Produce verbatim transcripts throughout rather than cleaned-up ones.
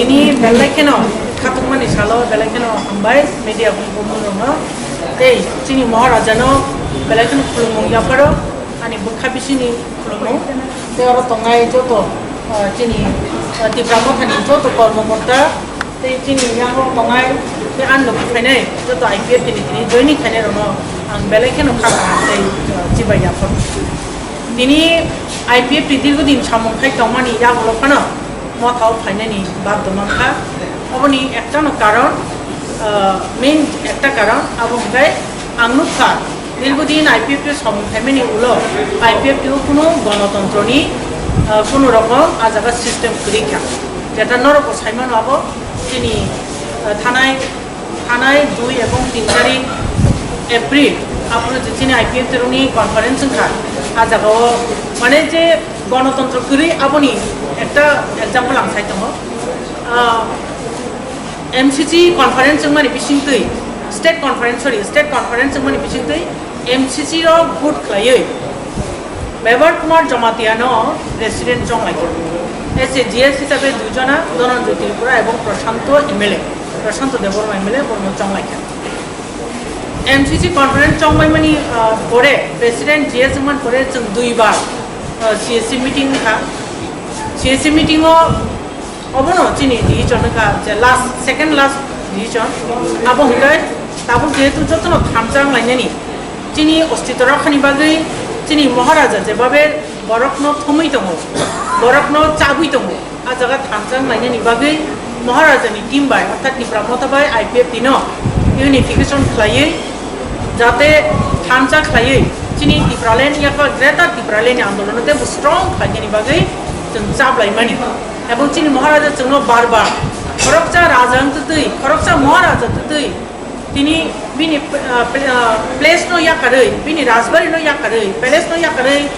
Tini belai kheno khatungmani salo belai kheno hambai media bumung rokno tei chini Maharajano belai kheno khulumung yapharo ani bwkha bisini khulumung tei oro tongnai joto, ah, chini, ah, Tipra Mothani joto kormo korta tei chini yango tongnai tei ang nugwi phainai joto I P F T ni tini joining khainai rokno ang belai kheno kha kaham tei, ah, chibai yapharo. Tini I P F T dirghodin samung khai tongmani yagulo phano mothao phainani baddo mankha. Oboni ektano karon, ah, main ekta karon abo hwnkhe ang nukha, dirghodin I P F T samung khaimani ulo I P F T o kuno gonotontroni, ah, kuno rokom ah jaga system kwrwi kha. Jeta norokbo saimano abo chini, ah, thanai Thanai dui ebong tin tarik April, aphuru je chini I P F T rokni conference wngkha, ah jagao mane je gonotontro kwrwi aboni ekta example ang sai tongo. Ah, M C C conference wngmani bisingtwi, state conference, sorry, state conference wngmani bisingtwi M C C rok vote khlaiwi Mebar Kumar Jamatia no president chong lai kha. As a G S hisabe dui jona, Dhananjoy Tripura ebong Prashanto M L A, Prashanto Debbarma M L A borokno chong lai kha. M C C conference chong bai mani, ah, pore, president G S wngman pore chwng dui bar, ah, C S C meeting wngkha. C S C meeting o Obono chini decision wngkha je last, second last decision. Abo hwnkhe tabuk jehetu jotono thansa wnglainani, chini ostitw rakhani bagwi chini Maharaja jebabe borokno thumwi tongo, borokno chabwi tongo, ah jaga thansa wnglainani bagwi Maharajani team bai, orthat Tipra Motha bai I P F T no unification khlaiwi, jate thansa khlaiwi chini Tipraland yakha Greater Tipraland ni andolon no teibo strong khlainani bagwi chwng chaplaimani. Ebong chini Maharaja chwngno bar bar khoroksa raja wng twtwi, khoroksa Maharaja twtwi tini bini, ah, pla-, ah, place no yakarwi, bini rajbari no yakarwi, palace no yakarwi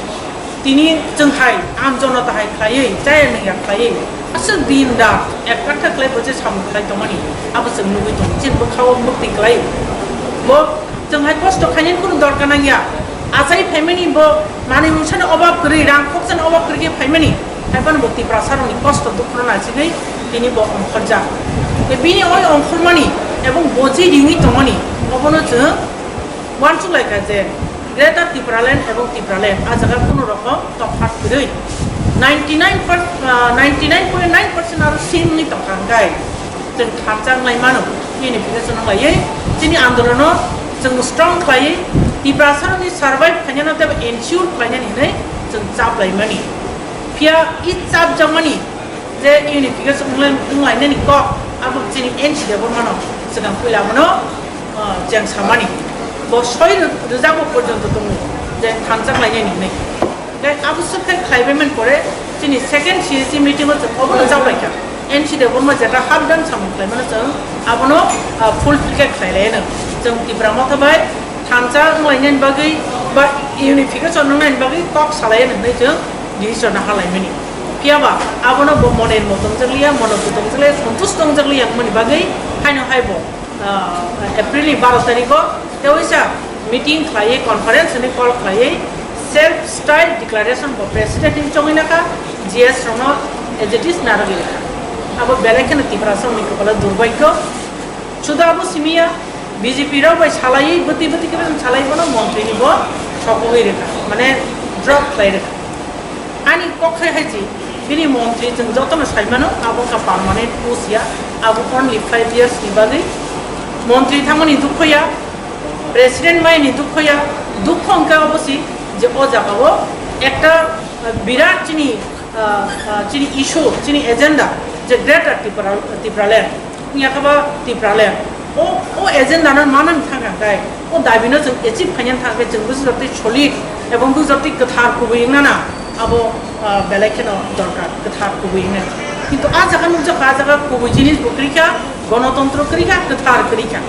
tini chwng hai am jonota hai khlaiwi, chaya nungya khlaiwi, aswk din rat ek kantha khlai bo je samung khlai tongmani, abo chwng nugwi tongo, chini bwkhao mukti khlai. Bo chwng hai kosto khainani kunu dorkar nangya. Achai phaimani bo manwi mungsani obab kwrwi, rang khokjani obab kwrwi khe phaimani. Haiphano bo Tiprasa rokni kosto dukhu no naisingwi tini bo ongkhorjak. Tei bini oi ongkhormani ebong bo je riwi tongmani, obono chwng uansuk lai kha je Greater Tipraland ebong Tipraland ah jaga kunu rokom tophat kwrwi. Ninety nine per, ah, ninety nine point nine percent aro same wngwi tongkha hwnkhe chwng thansa wnglai mano, unification wnglaiwi chini andolono chwng strong khlaiwi Tiprasa rokni survive khainano tei ensure khlainani hinwi chwng chaplaimani. Phiya i chapjakmani je unification wnglainani kok abo chini N C Debbarmano swkang puila abono, ah, cheng samani. Bo soi rwjak bo porjonto tongo je thansa khlainani hinwi. Tei abo swk khe khlaibai man pore chini second C S C meeting o chwng obono chaplaikha. N C Debbarma jeta hapdan samung khlaimano chwng abono, ah, fulfill khe khlailaino. Chwng Tipra Motha bai thansa wnglainani bagwi ba unification wngnaini bagwi kok salaino hinwi chwng decision halaimani. Phiyaba abono bo monirmo tongjakliya, mono bo tongjakliya, sontush tongjakliya wngmani bagwi haino hai bo ah, April ni baro tarikh o tei waisa meeting khlaiwi, conference ni call khlaiwi self style declaration bo president ni chongwi nakha, G S rokno as it is narwgwi rwkha. Abo belai kheno Tiprasa rokni kopalo durbhagyo. Suda abo simiya B J P rok bai salaiwi bwtwi bwtwi khe salaiwi bono montri ni bo sokogwi rwkha, mane drop khlai rwkha. Ani kok hai hai si, bini montri chwng jotono sai mano, abo wngkha permanent post ya, abo only five years ni bagwi. Montri thangmani dukho ya, president maini dukho ya, dukho wngkha abo si je o jaga o ekta, ah, birat chini, ah, ah, chini issue, chini agenda je Greater Tipra, Tipraland. Wngya khe ba Tipraland. O, o agenda no manang thang kha khe, o dabi no chwng achieve khaina thang khe chwng bwswk jotoi solid ebong bwswk jotoi kwthar kubui wngna na abo, ah, belai kheno dorkar kwthar kubui wngna. Kintu a jaga nukjak kha, a jaga kubui jinis bo kwrwi kha, gonotontro kwrwi kha, kwthar kwrwi kha.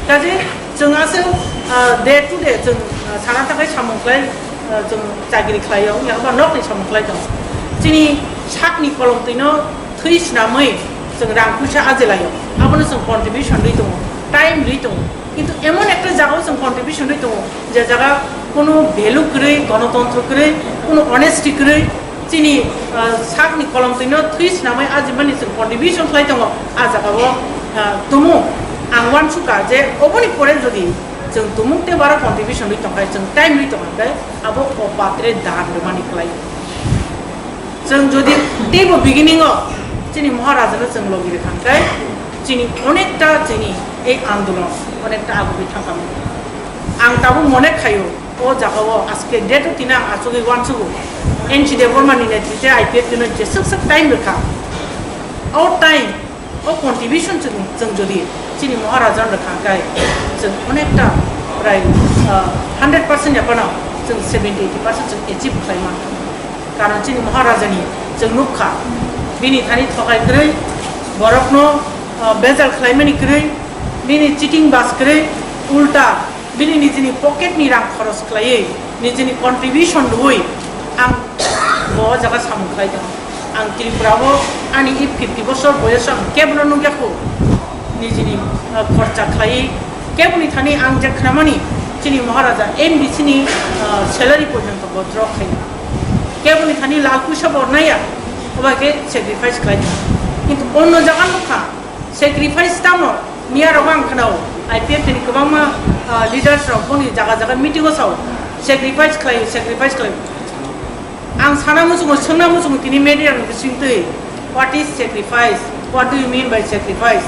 Kaje chwng aswk, ah, day to day chwng, ah, sana takhai samung khlai, ah, chwng chakri khlai o, wngya khe ba nokni samung khlai tongo. Chini sakni kolomtwi no thwi swnamwi chwng rang puisa ajilaio, abono chwng contribution rwi tongo, time rwi tongo, kintu emon ekta jagao chwng contribution rwi tongo, je jaga kunu value kwrwi, gonotontro kwrwi, kunu honesty kwrwi, Chini, ah, sakni kolomtwino thwi swnamwi ajimani chwng contribution khlai tongo, ah jagao, ah, tumung. Ang uansukha je oboni pore jodi chwng tumung tei baro contribution rwi tongkha, chwng time rwi tongkha khe abo o patre dan rwmani khlai. Chwng jodi teibo beginning o chini Maharajano chwng logi rwkha khe chini onekta chini ei andolon onekta agugwi thangkha. Ang tabuk mone khaio, o jagao aske date o tini ang achugwi uansugo. N C Debbarma ni netrite I P F T no jeswk swk time rwkha. O time, o contribution chwng, chwng jodi chini Maharaja no rwkha khe, chwng onekta prai, ah, hundred percent ya phano chwng seventy eighty percent chwng achieve khlai mankha. Karon chini Maharaja ni chwng nukha, bini thani thokai kwrwi, borokno, ah, bejal khlaimani kwrwi, bini cheating bas kwrwi, ulta bini nijini pocket ni rang khoros khlaiwi, nijini contribution rwui ang bo o jaga samung khlai tongo. Ang Tripura o ani i fifty bosor boyos ang kebono nukya kho, nijini, ah, khorcha khlaiwi, keboni thani ang je khnamani chini Maharaja M D C ni, ah, salary porjonto bo draw khlai. Keboni thani lakh puisa bo naya, oba khe sacrifice khlai. Kintu onno jaga nukha, sacrifice tamo, miya rok ang khnao, I P F T ni kwbangma, ah, leaders rok boni jaga jaga meeting o sao, sacrifice khlai, sacrifice khlai. Ang sana muchungo, swngna muchungo tini media rok bising twi, what is sacrifice? What do you mean by sacrifice?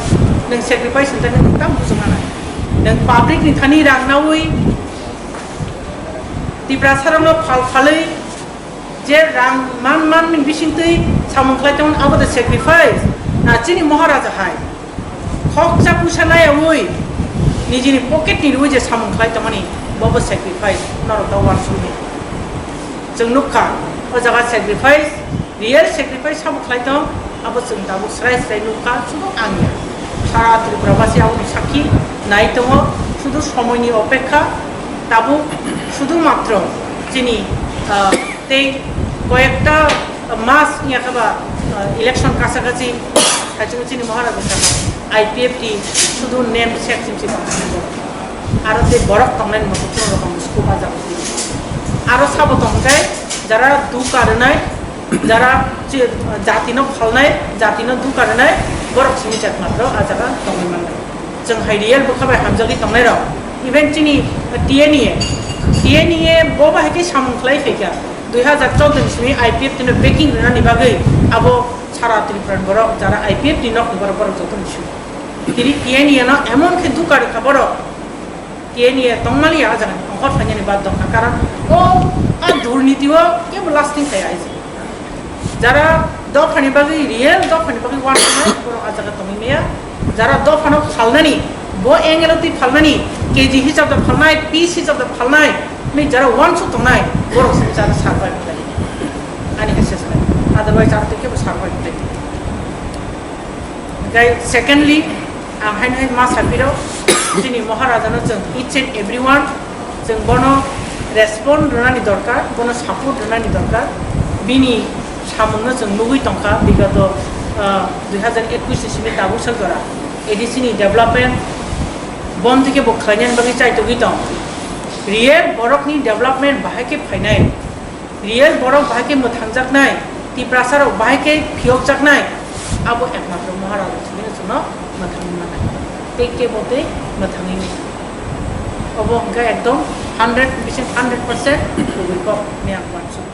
Nwng sacrifice hwnta nwng tam bujung nai. Nwng public ni thani rang naui, Tiprasa rok no phal phalwi, je rang man man ni bising twi samung khlai tong abo de sacrifice. Na chini Maharaja hai khoksa puisa nayaui nijini pocket ni rwi je samung khlai tongmani bobo sacrifice norok ta uansukni. Chwng nukha o jaga sacrifice, real sacrifice sabo khlai tong, abo chwng tabuk srai srai nukha, sudu ang ya. Sara Tripura basi aboni sakhi nai tongo, sudu somoini opekha, tabuk sudu matro chini, ah, tei koyekta mas wngya khe ba, ah, election kacha kachi, haichuk chini Maharaja saka I P F T sudu name sek sim si tong. Aro tei borok tongnai ni moto chwng rokong scope ah jaga twi. Aro sabo tong khe jara duka rwnai, jara chi-, jati no phalnai, jati no duka rwnai, borok simi chat matro ah jaga tongwi mannai. Chwng hai real bwkha bai hamjagwi tongnai rok. Even chini T N E A, T N E A bo bahai khe samung khlai phaikha. Dui hazar choudo ni simi I P F T no backing rwnani bagwi abo sara Tripura ni borok jara I P F T ni nok ni borok borok joto ni simi. Tini T N E A no emon khe duka rwkha borok. T N E A tongmaliya o jaga ni ongkhor phainani bad dongkha, karon o a durniti o kebo lasting khai aisi. Jara dophani bagwi, real dophani bagwi uansuknai borok a jaga tongwi maya. Jara dophano phalnani, bo angle o twi phalnani, K G hisab da phalnai, piece hisab da phalnai, ni jara uansuk tongnai, borok se jara survive khlai. Ani assessment. Otherwise, aro tei kebo survive khlai. Hingkhai secondly, ang haino hai ma sapiro, chini Maharajano chwng each and everyone, chwng bono respond rwnani dorkar, bono support rwnani dorkar. Bini samungno chwng nugwi tongkha, bigoto, ah, dui hazar ekush ni simi tabuk sal jora A D C ni development bomtwi khe bo khlainani bagwi chaitugwi tong. Real borokni development bahai khe phainai. Real borok bahai khe mwthangjaknai, Tiprasa rok bahai khe phiyokjaknai, abo ekmatro Maharaja simi chwngno mwthangwi mannai. Tei kebo tei mwthangwi manya. Obo hwnkhe ekdom hundred, bising hundred percent kubui kok hinwi ang uansukha.